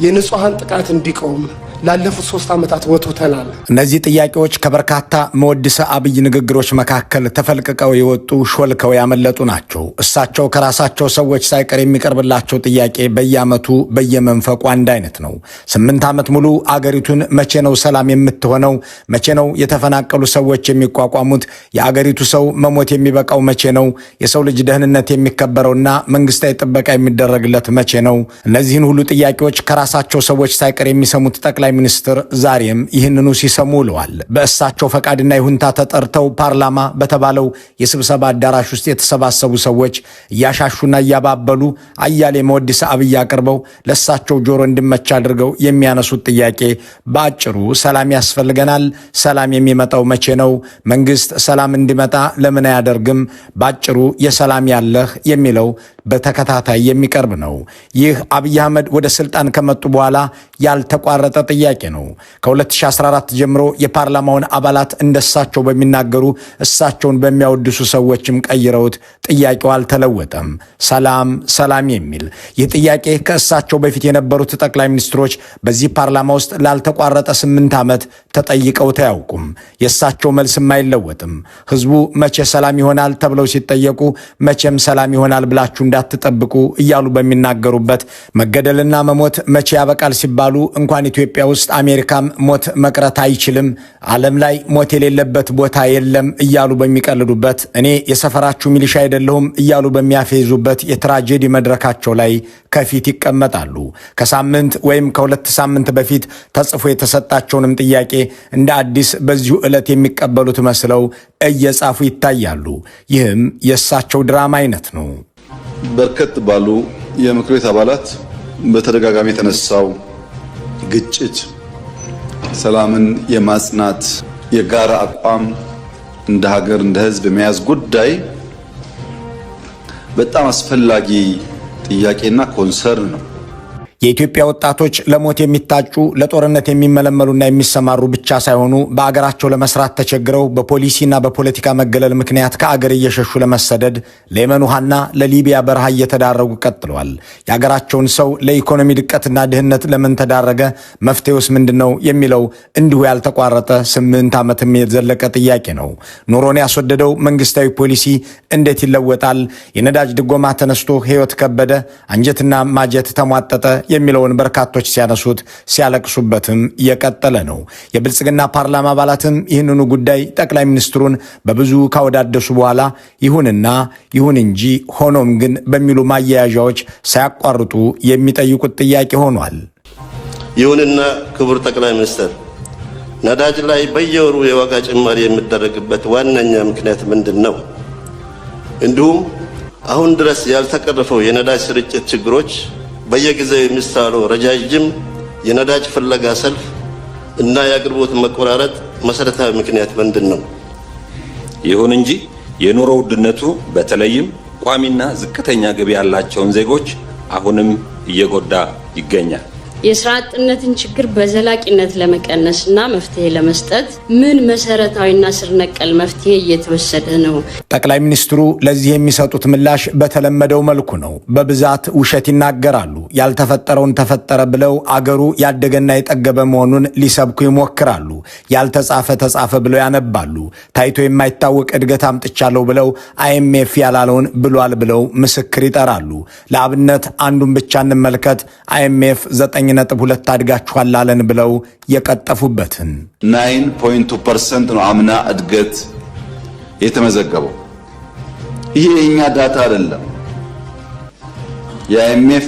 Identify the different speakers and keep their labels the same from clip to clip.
Speaker 1: የንጹሐን ጥቃት እንዲቆም ላለፉት 3 ዓመታት ወትውተናል።
Speaker 2: እነዚህ ጥያቄዎች ከበርካታ መወድሰ አብይ ንግግሮች መካከል ተፈልቅቀው የወጡ፣ ሾልከው ያመለጡ ናቸው። እሳቸው ከራሳቸው ሰዎች ሳይቀር የሚቀርብላቸው ጥያቄ በየዓመቱ በየመንፈቁ አንድ አይነት ነው። 8 ዓመት ሙሉ አገሪቱን መቼ ነው ሰላም የምትሆነው? መቼ ነው የተፈናቀሉ ሰዎች የሚቋቋሙት? የአገሪቱ ሰው መሞት የሚበቃው መቼ ነው? የሰው ልጅ ደህንነት የሚከበረውና መንግስታዊ ጥበቃ የሚደረግለት መቼ ነው? እነዚህን ሁሉ ጥያቄዎች ከራሳቸው ሰዎች ሳይቀር የሚሰሙት ጠቅላይ ሚኒስትር ዛሬም ይህንኑ ሲሰሙ ውለዋል። በእሳቸው ፈቃድና ይሁንታ ተጠርተው ፓርላማ በተባለው የስብሰባ አዳራሽ ውስጥ የተሰባሰቡ ሰዎች እያሻሹና እያባበሉ አያሌ መወድሰ አብይ አቅርበው ለእሳቸው ጆሮ እንዲመች አድርገው የሚያነሱት ጥያቄ በአጭሩ ሰላም ያስፈልገናል። ሰላም የሚመጣው መቼ ነው? መንግስት ሰላም እንዲመጣ ለምን አያደርግም? በአጭሩ የሰላም ያለህ የሚለው በተከታታይ የሚቀርብ ነው። ይህ አብይ አህመድ ወደ ስልጣን ከመጡ በኋላ ያልተቋረጠ ጥያቄ ነው። ከ2014 ጀምሮ የፓርላማውን አባላት እንደሳቸው በሚናገሩ፣ እሳቸውን በሚያወድሱ ሰዎችም ቀይረውት ጥያቄው አልተለወጠም። ሰላም ሰላም የሚል ይህ ጥያቄ ከእሳቸው በፊት የነበሩት ጠቅላይ ሚኒስትሮች በዚህ ፓርላማ ውስጥ ላልተቋረጠ 8 ዓመት ተጠይቀው አያውቁም። የእሳቸው መልስም አይለወጥም። ህዝቡ መቼ ሰላም ይሆናል ተብለው ሲጠየቁ መቼም ሰላም ይሆናል ብላችሁ እንዳትጠብቁ እያሉ በሚናገሩበት፣ መገደልና መሞት መቼ ያበቃል ሲባሉ እንኳን ኢትዮጵያ ውስጥ አሜሪካም ሞት መቅረት አይችልም፣ ዓለም ላይ ሞት የሌለበት ቦታ የለም እያሉ በሚቀልዱበት፣ እኔ የሰፈራችሁ ሚሊሻ አይደለሁም እያሉ በሚያፌዙበት የትራጀዲ መድረካቸው ላይ ከፊት ይቀመጣሉ። ከሳምንት ወይም ከ2 ሳምንት በፊት ተጽፎ የተሰጣቸውንም ጥያቄ እንደ አዲስ በዚሁ ዕለት የሚቀበሉት መስለው እየጻፉ ይታያሉ። ይህም የእሳቸው ድራማ አይነት ነው።
Speaker 3: በርከት ባሉ የምክር ቤት አባላት በተደጋጋሚ የተነሳው ግጭት፣ ሰላምን የማጽናት የጋራ አቋም እንደ ሀገር እንደ ሕዝብ የመያዝ ጉዳይ በጣም አስፈላጊ ጥያቄና concern ነው።
Speaker 2: የኢትዮጵያ ወጣቶች ለሞት የሚታጩ፣ ለጦርነት የሚመለመሉና የሚሰማሩ ብቻ ሳይሆኑ በአገራቸው ለመስራት ተቸግረው በፖሊሲና በፖለቲካ መገለል ምክንያት ከአገር እየሸሹ ለመሰደድ ለየመን ውሃና ለሊቢያ በረሃ እየተዳረጉ ቀጥለዋል። የአገራቸውን ሰው ለኢኮኖሚ ድቀትና ድህነት ለምን ተዳረገ? መፍትሄውስ ምንድን ነው? የሚለው እንዲሁ ያልተቋረጠ 8 ዓመትም የዘለቀ ጥያቄ ነው። ኑሮን ያስወደደው መንግስታዊ ፖሊሲ እንዴት ይለወጣል? የነዳጅ ድጎማ ተነስቶ ህይወት ከበደ፣ አንጀትና ማጀት ተሟጠጠ የሚለውን በርካቶች ሲያነሱት ሲያለቅሱበትም የቀጠለ ነው። የብልጽግና ፓርላማ አባላትም ይህንኑ ጉዳይ ጠቅላይ ሚኒስትሩን በብዙ ካወዳደሱ በኋላ ይሁንና፣ ይሁን እንጂ፣ ሆኖም ግን በሚሉ ማያያዣዎች ሳያቋርጡ የሚጠይቁት ጥያቄ ሆኗል።
Speaker 4: ይሁንና ክቡር ጠቅላይ ሚኒስትር፣ ነዳጅ ላይ በየወሩ የዋጋ ጭማሪ የሚደረግበት ዋነኛ ምክንያት ምንድን ነው? እንዲሁም አሁን ድረስ ያልተቀረፈው የነዳጅ ስርጭት ችግሮች፣ በየጊዜው የሚስተዋለው ረጃጅም የነዳጅ ፍለጋ ሰልፍ እና የአቅርቦት መቆራረጥ መሰረታዊ ምክንያት ምንድን ነው?
Speaker 5: ይሁን እንጂ የኑሮ ውድነቱ በተለይም ቋሚና ዝቅተኛ ገቢ ያላቸውን ዜጎች አሁንም እየጎዳ ይገኛል።
Speaker 6: የስራ አጥነትን ችግር በዘላቂነት ለመቀነስና መፍትሄ ለመስጠት ምን መሰረታዊና ስር ነቀል መፍትሄ እየተወሰደ ነው?
Speaker 2: ጠቅላይ ሚኒስትሩ ለዚህ የሚሰጡት ምላሽ በተለመደው መልኩ ነው። በብዛት ውሸት ይናገራሉ። ያልተፈጠረውን ተፈጠረ ብለው አገሩ ያደገና የጠገበ መሆኑን ሊሰብኩ ይሞክራሉ። ያልተጻፈ ተጻፈ ብለው ያነባሉ። ታይቶ የማይታወቅ እድገት አምጥቻለሁ ብለው አይኤምኤፍ ያላለውን ብሏል ብለው ምስክር ይጠራሉ። ለአብነት አንዱን ብቻ እንመልከት። አይኤምኤፍ 9.2 አድጋችኋል አለን ብለው የቀጠፉበትን።
Speaker 3: 9.2% ነው አምና እድገት የተመዘገበው። ይሄ የኛ data አይደለም፣ የ IMF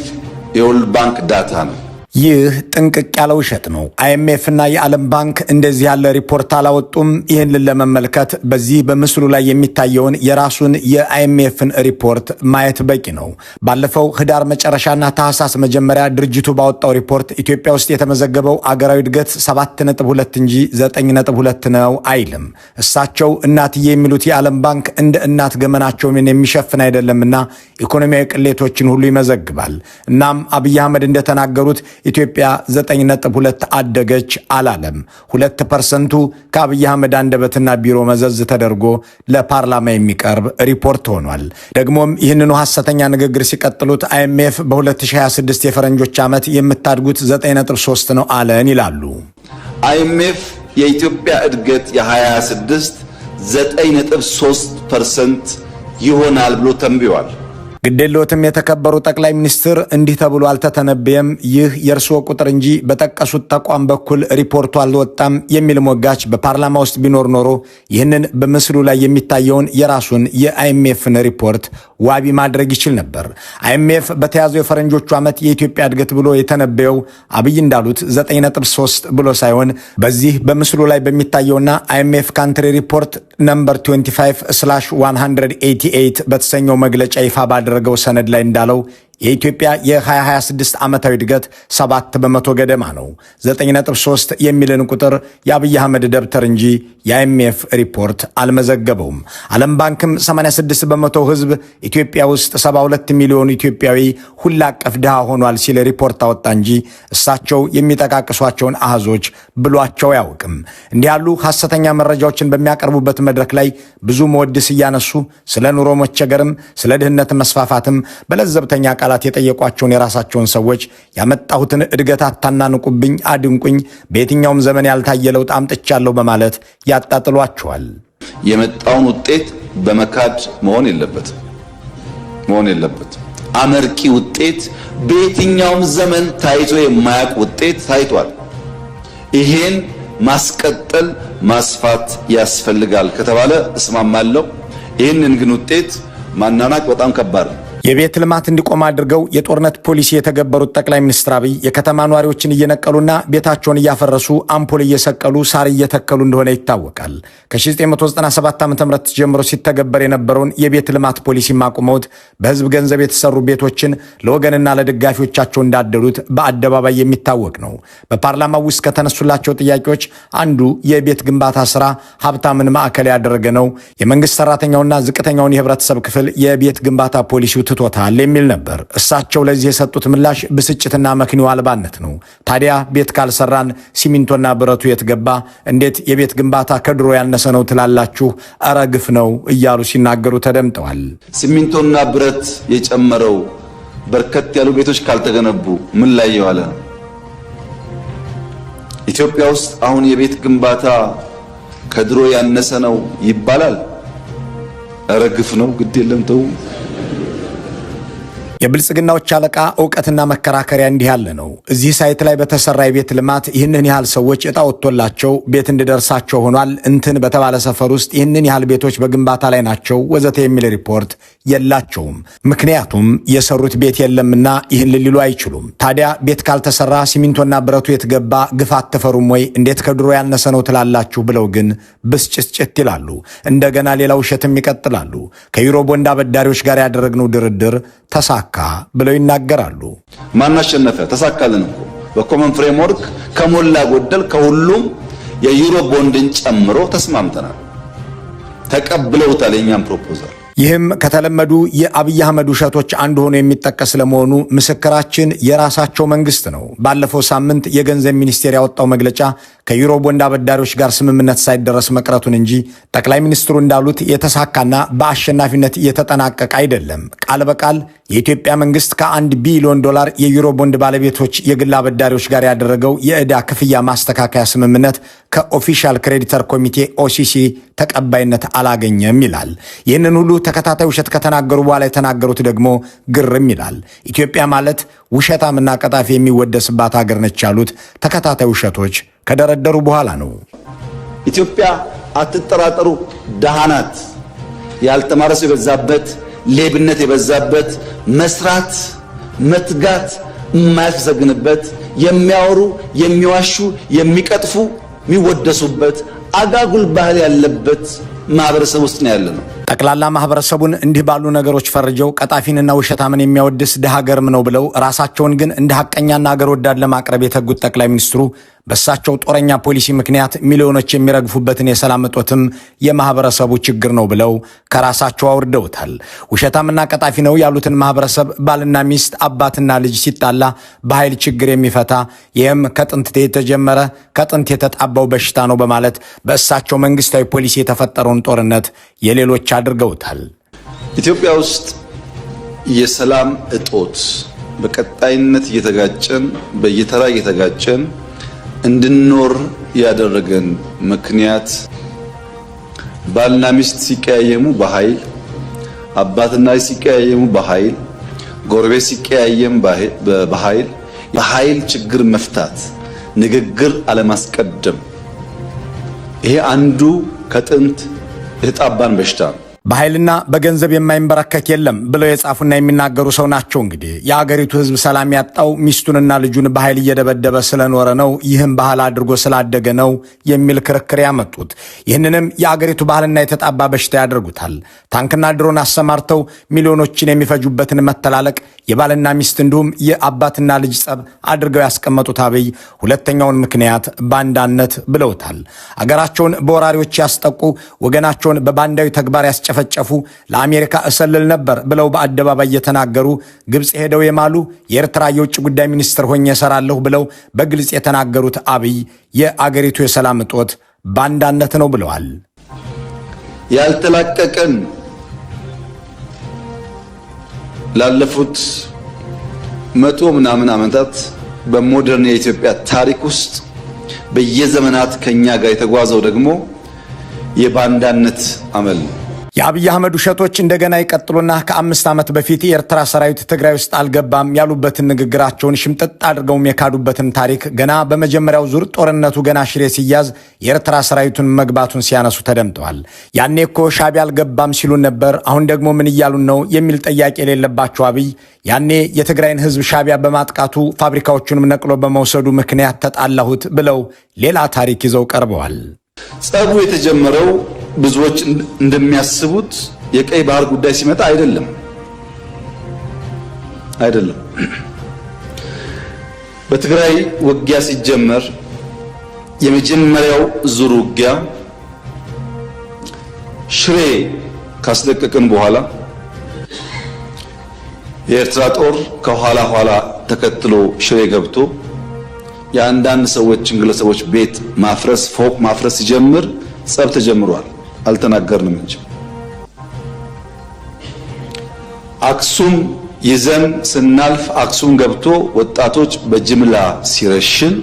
Speaker 3: የ World Bank data ነው።
Speaker 2: ይህ ጥንቅቅ ያለ ውሸት ነው። አይኤምኤፍ እና የዓለም ባንክ እንደዚህ ያለ ሪፖርት አላወጡም። ይህንን ለመመልከት በዚህ በምስሉ ላይ የሚታየውን የራሱን የአይኤምኤፍን ሪፖርት ማየት በቂ ነው። ባለፈው ህዳር መጨረሻና ታህሳስ መጀመሪያ ድርጅቱ ባወጣው ሪፖርት ኢትዮጵያ ውስጥ የተመዘገበው አገራዊ እድገት 7.2 እንጂ 9.2 ነው አይልም። እሳቸው እናትዬ የሚሉት የዓለም ባንክ እንደ እናት ገመናቸውን የሚሸፍን አይደለምና ኢኮኖሚያዊ ቅሌቶችን ሁሉ ይመዘግባል። እናም አብይ አህመድ እንደተናገሩት ኢትዮጵያ 9.2 አደገች አላለም። 2%ቱ ከአብይ አህመድ አንደበትና ቢሮ መዘዝ ተደርጎ ለፓርላማ የሚቀርብ ሪፖርት ሆኗል። ደግሞም ይህንኑ ሐሰተኛ ንግግር ሲቀጥሉት አይኤምኤፍ በ2026 የፈረንጆች ዓመት የምታድጉት 9.3 ነው አለን ይላሉ።
Speaker 3: አይኤምኤፍ የኢትዮጵያ እድገት የ26 9.3% ይሆናል ብሎ ተንብዮአል።
Speaker 2: ግዴለዎትም የተከበሩ ጠቅላይ ሚኒስትር፣ እንዲህ ተብሎ አልተተነበየም፣ ይህ የእርስዎ ቁጥር እንጂ በጠቀሱት ተቋም በኩል ሪፖርቱ አልወጣም የሚል ሞጋች በፓርላማ ውስጥ ቢኖር ኖሮ ይህንን በምስሉ ላይ የሚታየውን የራሱን የአይኤምኤፍን ሪፖርት ዋቢ ማድረግ ይችል ነበር። አይኤምኤፍ በተያዘው የፈረንጆቹ ዓመት የኢትዮጵያ እድገት ብሎ የተነበየው አብይ እንዳሉት 9.3 ብሎ ሳይሆን በዚህ በምስሉ ላይ በሚታየውና IMF Country Report Number 25/188 በተሰኘው መግለጫ ይፋ ባደረገው ሰነድ ላይ እንዳለው የኢትዮጵያ የ2026 ዓመታዊ እድገት 7% ገደማ ነው። 9.3 የሚልን ቁጥር የአብይ አህመድ ደብተር እንጂ የአይኤምኤፍ ሪፖርት አልመዘገበውም። ዓለም ባንክም 86% ሕዝብ ኢትዮጵያ ውስጥ 72 ሚሊዮን ኢትዮጵያዊ ሁሉ አቀፍ ድሃ ሆኗል ሲል ሪፖርት አወጣ እንጂ እሳቸው የሚጠቃቅሷቸውን አሃዞች ብሏቸው አያውቅም። እንዲህ ያሉ ሐሰተኛ መረጃዎችን በሚያቀርቡበት መድረክ ላይ ብዙ መወድስ እያነሱ ስለ ኑሮ መቸገርም ስለ ድህነት መስፋፋትም በለዘብተኛ ቃላት የጠየቋቸውን የራሳቸውን ሰዎች ያመጣሁትን እድገት አታናንቁብኝ፣ አድንቁኝ፣ በየትኛውም ዘመን ያልታየ ለውጥ አምጥቻለሁ በማለት ያጣጥሏቸዋል።
Speaker 3: የመጣውን ውጤት በመካድ መሆን የለበትም። አመርቂ ውጤት፣ በየትኛውም ዘመን ታይቶ የማያውቅ ውጤት ታይቷል። ይሄን ማስቀጠል፣ ማስፋት ያስፈልጋል ከተባለ እስማማለሁ። ይህንን ግን ውጤት ማናናቅ በጣም ከባድ ነው።
Speaker 2: የቤት ልማት እንዲቆም አድርገው የጦርነት ፖሊሲ የተገበሩት ጠቅላይ ሚኒስትር አብይ የከተማ ነዋሪዎችን እየነቀሉና ቤታቸውን እያፈረሱ አምፖል እየሰቀሉ ሳር እየተከሉ እንደሆነ ይታወቃል። ከ1997 ዓ ም ጀምሮ ሲተገበር የነበረውን የቤት ልማት ፖሊሲ አቁመውት በህዝብ ገንዘብ የተሰሩ ቤቶችን ለወገንና ለደጋፊዎቻቸው እንዳደሉት በአደባባይ የሚታወቅ ነው። በፓርላማው ውስጥ ከተነሱላቸው ጥያቄዎች አንዱ የቤት ግንባታ ስራ ሀብታምን ማዕከል ያደረገ ነው፣ የመንግስት ሰራተኛውና ዝቅተኛውን የህብረተሰብ ክፍል የቤት ግንባታ ፖሊሲው ትቶታል የሚል ነበር። እሳቸው ለዚህ የሰጡት ምላሽ ብስጭትና መክንዮ አልባነት ነው። ታዲያ ቤት ካልሰራን ሲሚንቶና ብረቱ የት ገባ? እንዴት የቤት ግንባታ ከድሮ ያነሰ ነው ትላላችሁ? እረ ግፍ ነው እያሉ ሲናገሩ ተደምጠዋል።
Speaker 3: ሲሚንቶና ብረት የጨመረው በርከት ያሉ ቤቶች ካልተገነቡ ምን ላይ የዋለ ነው? ኢትዮጵያ ውስጥ አሁን የቤት ግንባታ ከድሮ ያነሰ ነው ይባላል። እረ ግፍ ነው። ግድ የለም ተው።
Speaker 2: የብልጽግናዎች አለቃ እውቀትና መከራከሪያ እንዲህ ያለ ነው። እዚህ site ላይ በተሰራ የቤት ልማት ይህንን ያህል ሰዎች እጣ ወጥቶላቸው ቤት እንዲደርሳቸው ሆኗል፣ እንትን በተባለ ሰፈር ውስጥ ይህንን ያህል ቤቶች በግንባታ ላይ ናቸው፣ ወዘተ የሚል ሪፖርት የላቸውም። ምክንያቱም የሰሩት ቤት የለምና ይህን ሊሉ አይችሉም። ታዲያ ቤት ካልተሰራ ሲሚንቶና ብረቱ የት ገባ? ግፍ አትፈሩም ወይ? እንዴት ከድሮ ያነሰ ነው ትላላችሁ? ብለው ግን ብስጭትጭት ይላሉ። እንደገና ሌላ ውሸትም ይቀጥላሉ። ከዩሮ ቦንድ አበዳሪዎች ጋር ያደረግነው ድርድር ተሳካ ብለው ይናገራሉ።
Speaker 3: ማን አሸነፈ? ተሳካልን እኮ። በ common framework ከሞላ ጎደል ከሁሉም የዩሮ ቦንድን ጨምሮ ተስማምተናል። ተቀብለውታል የኛም proposal።
Speaker 2: ይህም ከተለመዱ የአብይ አህመድ ውሸቶች አንዱ ሆኖ የሚጠቀስ ለመሆኑ ምስክራችን የራሳቸው መንግስት ነው። ባለፈው ሳምንት የገንዘብ ሚኒስቴር ያወጣው መግለጫ ከዩሮ ቦንድ አበዳሪዎች ጋር ስምምነት ሳይደረስ መቅረቱን እንጂ ጠቅላይ ሚኒስትሩ እንዳሉት የተሳካና በአሸናፊነት የተጠናቀቀ አይደለም። ቃል በቃል የኢትዮጵያ መንግስት ከ1 ቢሊዮን ዶላር የዩሮ ቦንድ ባለቤቶች የግል አበዳሪዎች ጋር ያደረገው የዕዳ ክፍያ ማስተካከያ ስምምነት ከ Official Creditor ኮሚቴ OCC ተቀባይነት አላገኘም ይላል። ይህንን ሁሉ ተከታታይ ውሸት ከተናገሩ በኋላ የተናገሩት ደግሞ ግርም ይላል። ኢትዮጵያ ማለት ውሸታምና ቀጣፊ የሚወደስባት ሀገር ነች ያሉት ተከታታይ ውሸቶች ከደረደሩ በኋላ ነው።
Speaker 3: ኢትዮጵያ አትጠራጠሩ፣ ደሃ ናት። ያልተማረ ሰው የበዛበት፣ ሌብነት የበዛበት፣ መስራት መትጋት የማያስመሰግንበት፣ የሚያወሩ፣ የሚዋሹ፣ የሚቀጥፉ የሚወደሱበት አጋጉል ባህል ያለበት ማህበረሰብ ውስጥ ነው ያለነው።
Speaker 2: ጠቅላላ ማህበረሰቡን እንዲህ ባሉ ነገሮች ፈርጀው ቀጣፊንና ውሸታምን የሚያወድስ ድሃ ገርም ነው ብለው ራሳቸውን ግን እንደ ሐቀኛና አገር ወዳድ ለማቅረብ የተጉት ጠቅላይ ሚኒስትሩ በእሳቸው ጦረኛ ፖሊሲ ምክንያት ሚሊዮኖች የሚረግፉበትን የሰላም እጦትም የማህበረሰቡ ችግር ነው ብለው ከራሳቸው አውርደውታል። ውሸታምና ቀጣፊ ነው ያሉትን ማህበረሰብ ባልና ሚስት፣ አባትና ልጅ ሲጣላ በኃይል ችግር የሚፈታ፣ ይህም ከጥንት የተጀመረ ከጥንት የተጣባው በሽታ ነው በማለት በእሳቸው መንግስታዊ ፖሊሲ የተፈጠረውን ጦርነት የሌሎች አድርገውታል።
Speaker 3: ኢትዮጵያ ውስጥ የሰላም እጦት በቀጣይነት እየተጋጨን፣ በየተራ እየተጋጨን እንድንኖር ያደረገን ምክንያት ባልና ሚስት ሲቀያየሙ በኃይል፣ አባትና ልጅ ሲቀያየሙ በኃይል፣ ጎረቤት ሲቀያየም በኃይል፣ በኃይል ችግር መፍታት፣ ንግግር አለማስቀደም፣ ይሄ አንዱ ከጥንት የተጣባን በሽታ ነው።
Speaker 2: በኃይልና በገንዘብ የማይንበረከክ የለም ብለው የጻፉና የሚናገሩ ሰው ናቸው። እንግዲህ የአገሪቱ ሕዝብ ሰላም ያጣው ሚስቱንና ልጁን በኃይል እየደበደበ ስለኖረ ነው፣ ይህም ባህል አድርጎ ስላደገ ነው የሚል ክርክር ያመጡት። ይህንንም የአገሪቱ ባህልና የተጣባ በሽታ ያደርጉታል። ታንክና ድሮን አሰማርተው ሚሊዮኖችን የሚፈጁበትን መተላለቅ የባልና ሚስት እንዲሁም የአባትና ልጅ ጸብ አድርገው ያስቀመጡት አብይ ሁለተኛውን ምክንያት ባንዳነት ብለውታል። አገራቸውን በወራሪዎች ያስጠቁ፣ ወገናቸውን በባንዳዊ ተግባር ያስጨፈጨፉ፣ ለአሜሪካ እሰልል ነበር ብለው በአደባባይ የተናገሩ፣ ግብፅ ሄደው የማሉ፣ የኤርትራ የውጭ ጉዳይ ሚኒስትር ሆኜ እሰራለሁ ብለው በግልጽ የተናገሩት አብይ የአገሪቱ የሰላም እጦት ባንዳነት ነው ብለዋል።
Speaker 3: ያልተላቀቀን ላለፉት 100 ምናምን ዓመታት በ modern የኢትዮጵያ ታሪክ ውስጥ በየዘመናት ከኛ ጋር የተጓዘው ደግሞ የባንዳነት አመል ነው።
Speaker 2: የአብይ አህመድ ውሸቶች እንደገና ይቀጥሉና ከ5 ዓመት በፊት የኤርትራ ሰራዊት ትግራይ ውስጥ አልገባም ያሉበትን ንግግራቸውን ሽምጥጥ አድርገውም የካዱበትን ታሪክ ገና በመጀመሪያው ዙር ጦርነቱ ገና ሽሬ ሲያዝ የኤርትራ ሰራዊቱን መግባቱን ሲያነሱ ተደምጠዋል። ያኔ እኮ ሻዕቢያ አልገባም ሲሉን ነበር፣ አሁን ደግሞ ምን እያሉን ነው የሚል ጥያቄ የሌለባቸው አብይ ያኔ የትግራይን ህዝብ ሻዕቢያ በማጥቃቱ ፋብሪካዎቹንም ነቅሎ በመውሰዱ ምክንያት ተጣላሁት ብለው ሌላ ታሪክ ይዘው ቀርበዋል።
Speaker 3: ጸቡ የተጀመረው ብዙዎች እንደሚያስቡት የቀይ ባህር ጉዳይ ሲመጣ አይደለም አይደለም። በትግራይ ውጊያ ሲጀመር የመጀመሪያው ዙር ውጊያ ሽሬ ካስለቀቅን በኋላ የኤርትራ ጦር ከኋላ ኋላ ተከትሎ ሽሬ ገብቶ የአንዳንድ ሰዎችን ግለሰቦች ቤት ማፍረስ፣ ፎቅ ማፍረስ ሲጀምር ጸብ ተጀምሯል። አልተናገርንም እንጂ አክሱም ይዘን ስናልፍ አክሱም ገብቶ ወጣቶች በጅምላ ሲረሽን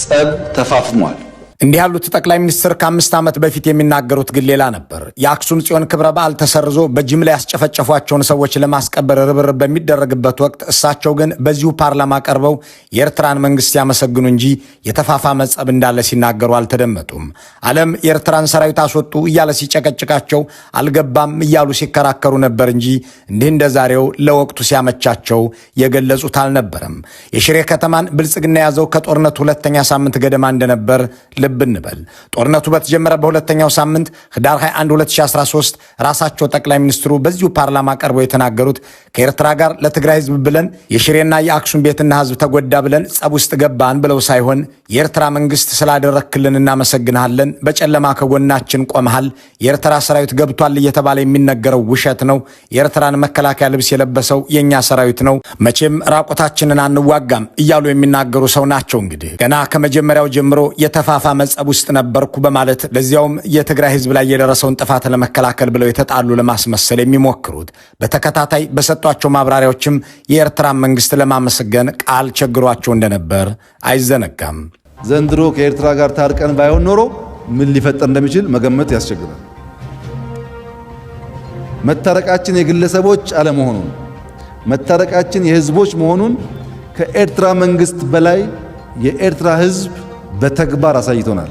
Speaker 3: ጸብ ተፋፍሟል።
Speaker 2: እንዲህ ያሉት ጠቅላይ ሚኒስትር ከ5 ዓመት በፊት የሚናገሩት ግን ሌላ ነበር። የአክሱም ጽዮን ክብረ በዓል ተሰርዞ በጅምላ ያስጨፈጨፏቸውን ሰዎች ለማስቀበር ርብርብ በሚደረግበት ወቅት እሳቸው ግን በዚሁ ፓርላማ ቀርበው የኤርትራን መንግስት ያመሰግኑ እንጂ የተፋፋመ ጸብ እንዳለ ሲናገሩ አልተደመጡም። ዓለም የኤርትራን ሰራዊት አስወጡ እያለ ሲጨቀጭቃቸው አልገባም እያሉ ሲከራከሩ ነበር እንጂ እንዲህ እንደ ዛሬው ለወቅቱ ሲያመቻቸው የገለጹት አልነበረም። የሽሬ ከተማን ብልጽግና የያዘው ከጦርነቱ ሁለተኛ ሳምንት ገደማ እንደነበር ልብ እንበል። ጦርነቱ በተጀመረ በሁለተኛው ሳምንት ህዳር 21 2013 ራሳቸው ጠቅላይ ሚኒስትሩ በዚሁ ፓርላማ ቀርበው የተናገሩት ከኤርትራ ጋር ለትግራይ ህዝብ ብለን የሽሬና የአክሱም ቤትና ህዝብ ተጎዳ ብለን ጸብ ውስጥ ገባን ብለው ሳይሆን የኤርትራ መንግስት ስላደረክልን እናመሰግንሃለን፣ በጨለማ ከጎናችን ቆመሃል፣ የኤርትራ ሰራዊት ገብቷል እየተባለ የሚነገረው ውሸት ነው፣ የኤርትራን መከላከያ ልብስ የለበሰው የእኛ ሰራዊት ነው፣ መቼም ራቁታችንን አንዋጋም እያሉ የሚናገሩ ሰው ናቸው። እንግዲህ ገና ከመጀመሪያው ጀምሮ የተፋፋመ ጸብ ውስጥ ነበርኩ በማለት ለዚያውም የትግራይ ህዝብ ላይ የደረሰውን ጥፋት ለመከላከል ብለው የተጣሉ ለማስመሰል የሚሞክሩት በተከታታይ በሰጧቸው ማብራሪያዎችም የኤርትራን መንግስት ለማመስገን ቃል ቸግሯቸው እንደነበር አይዘነጋም።
Speaker 3: ዘንድሮ ከኤርትራ ጋር ታርቀን ባይሆን ኖሮ ምን ሊፈጠር እንደሚችል መገመት ያስቸግራል። መታረቃችን የግለሰቦች አለመሆኑን፣ መታረቃችን የህዝቦች መሆኑን ከኤርትራ መንግስት በላይ የኤርትራ ህዝብ በተግባር አሳይቶናል።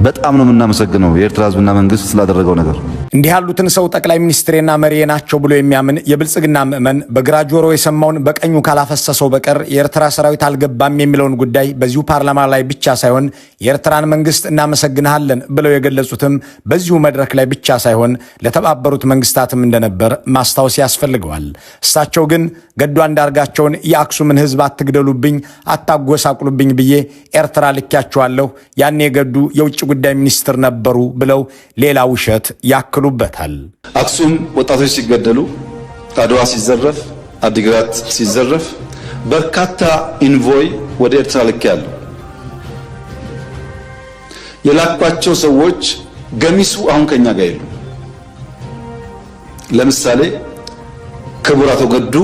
Speaker 3: በጣም ነው የምናመሰግነው የኤርትራ ህዝብና መንግስት ስላደረገው ነገር።
Speaker 2: እንዲህ ያሉትን ሰው ጠቅላይ ሚኒስትሬና መሪዬ ናቸው ብሎ የሚያምን የብልጽግና ምዕመን በግራ ጆሮ የሰማውን በቀኙ ካላፈሰሰው በቀር የኤርትራ ሰራዊት አልገባም የሚለውን ጉዳይ በዚሁ ፓርላማ ላይ ብቻ ሳይሆን የኤርትራን መንግስት እናመሰግንሃለን ብለው የገለጹትም በዚሁ መድረክ ላይ ብቻ ሳይሆን ለተባበሩት መንግስታትም እንደነበር ማስታወስ ያስፈልገዋል። እሳቸው ግን ገዱ አንዳርጋቸውን የአክሱምን ህዝብ አትግደሉብኝ፣ አታጎሳቁሉብኝ ብዬ ኤርትራ ልኪያቸዋለሁ፣ ያኔ የገዱ የውጭ ጉዳይ ሚኒስትር ነበሩ ብለው ሌላ ውሸት ያክሉበታል።
Speaker 3: አክሱም ወጣቶች ሲገደሉ፣ አድዋ ሲዘረፍ፣ አዲግራት ሲዘረፍ በርካታ envoy ወደ ኤርትራ ልኬያለሁ። የላኳቸው ሰዎች ገሚሱ አሁን ከኛ ጋር የሉ። ለምሳሌ ክቡር አቶ ገዱ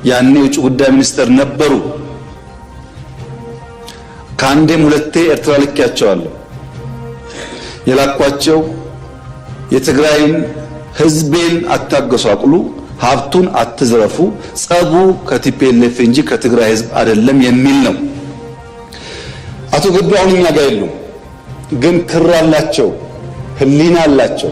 Speaker 3: ያኔ የውጭ ጉዳይ ሚኒስትር ነበሩ። ከአንዴም ሁለቴ ኤርትራ ልኬያቸዋለሁ። የላኳቸው የትግራይን ህዝቤን አታጎሳቁሉ፣ ሀብቱን አትዝረፉ፣ ጸቡ ከ TPLF እንጂ ከትግራይ ህዝብ አይደለም የሚል ነው። አቶ ገዱ አሁን እኛ ጋር የሉም፣ ግን ክር አላቸው፣ ህሊና አላቸው።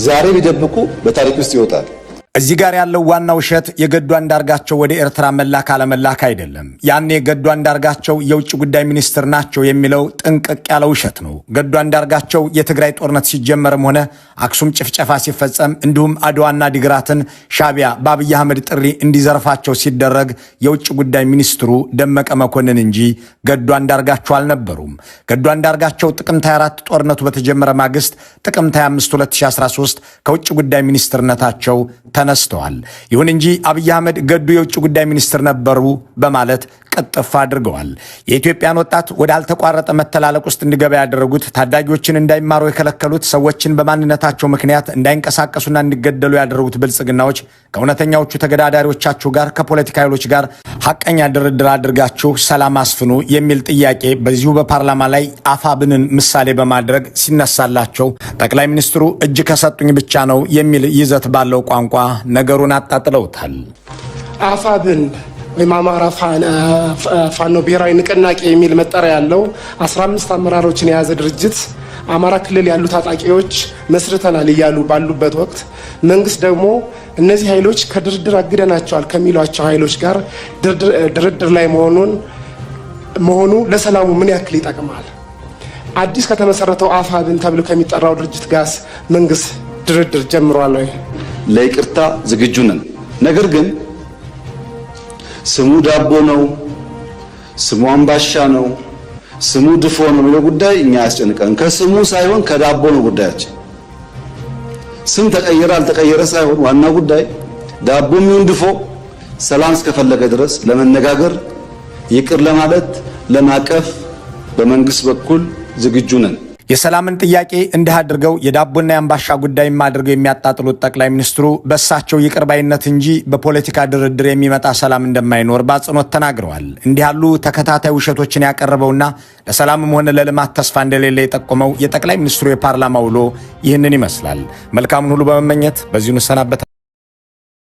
Speaker 3: ዛሬ ቢደብቁ በታሪክ ውስጥ ይወጣል።
Speaker 2: እዚህ ጋር ያለው ዋና ውሸት የገዱ አንዳርጋቸው ወደ ኤርትራ መላክ አለመላክ አይደለም። ያኔ ገዱ አንዳርጋቸው የውጭ ጉዳይ ሚኒስትር ናቸው የሚለው ጥንቅቅ ያለ ውሸት ነው። ገዱ አንዳርጋቸው የትግራይ ጦርነት ሲጀመርም ሆነ አክሱም ጭፍጨፋ ሲፈጸም እንዲሁም አድዋና ዲግራትን ሻቢያ በአብይ አህመድ ጥሪ እንዲዘርፋቸው ሲደረግ የውጭ ጉዳይ ሚኒስትሩ ደመቀ መኮንን እንጂ ገዱ አንዳርጋቸው አልነበሩም። ገዱ አንዳርጋቸው ጥቅምት 24 ጦርነቱ በተጀመረ ማግስት ጥቅምት 25 2013 ከውጭ ጉዳይ ሚኒስትርነታቸው ተነስተዋል። ይሁን እንጂ አብይ አህመድ ገዱ የውጭ ጉዳይ ሚኒስትር ነበሩ በማለት ቅጥፍ አድርገዋል። የኢትዮጵያን ወጣት ወደ አልተቋረጠ መተላለቅ ውስጥ እንዲገባ ያደረጉት፣ ታዳጊዎችን እንዳይማሩ የከለከሉት፣ ሰዎችን በማንነታቸው ምክንያት እንዳይንቀሳቀሱና እንዲገደሉ ያደረጉት ብልጽግናዎች ከእውነተኛዎቹ ተገዳዳሪዎቻችሁ ጋር፣ ከፖለቲካ ኃይሎች ጋር ሐቀኛ ድርድር አድርጋችሁ ሰላም አስፍኑ የሚል ጥያቄ በዚሁ በፓርላማ ላይ አፋብንን ምሳሌ በማድረግ ሲነሳላቸው ጠቅላይ ሚኒስትሩ እጅ ከሰጡኝ ብቻ ነው የሚል ይዘት ባለው ቋንቋ ነገሩን አጣጥለውታል።
Speaker 1: አፋብን ወይም አማራ ፋኖ ብሔራዊ ንቅናቄ የሚል መጠሪያ ያለው 15 አመራሮችን የያዘ ድርጅት አማራ ክልል ያሉ ታጣቂዎች መስርተናል እያሉ ባሉበት ወቅት መንግስት ደግሞ እነዚህ ኃይሎች ከድርድር አግደናቸዋል ከሚሏቸው ኃይሎች ጋር ድርድር ላይ መሆኑ ለሰላሙ ምን ያክል ይጠቅማል? አዲስ ከተመሰረተው አፋብን ተብሎ ከሚጠራው ድርጅት ጋርስ መንግስት ድርድር ጀምሯል ወይ?
Speaker 3: ለይቅርታ ዝግጁ ነን። ነገር ግን ስሙ ዳቦ ነው፣ ስሙ አምባሻ ነው፣ ስሙ ድፎ ነው የሚለው ጉዳይ እኛ አያስጨንቀን። ከስሙ ሳይሆን ከዳቦ ነው ጉዳያችን። ስም ተቀየረ አልተቀየረ ሳይሆን ዋናው ጉዳይ ዳቦ የሚሆን ድፎ ሰላም እስከፈለገ ድረስ ለመነጋገር፣ ይቅር ለማለት፣ ለማቀፍ በመንግስት በኩል ዝግጁ ነን።
Speaker 2: የሰላምን ጥያቄ እንዲህ አድርገው የዳቦና የአምባሻ ጉዳይም አድርገው የሚያጣጥሉት ጠቅላይ ሚኒስትሩ በእሳቸው ይቅር ባይነት እንጂ በፖለቲካ ድርድር የሚመጣ ሰላም እንደማይኖር በአጽንኦት ተናግረዋል። እንዲህ ያሉ ተከታታይ ውሸቶችን ያቀረበውና ለሰላምም ሆነ ለልማት ተስፋ እንደሌለ የጠቆመው የጠቅላይ ሚኒስትሩ የፓርላማ ውሎ ይህንን ይመስላል። መልካሙን ሁሉ በመመኘት በዚሁ እንሰናበታለን።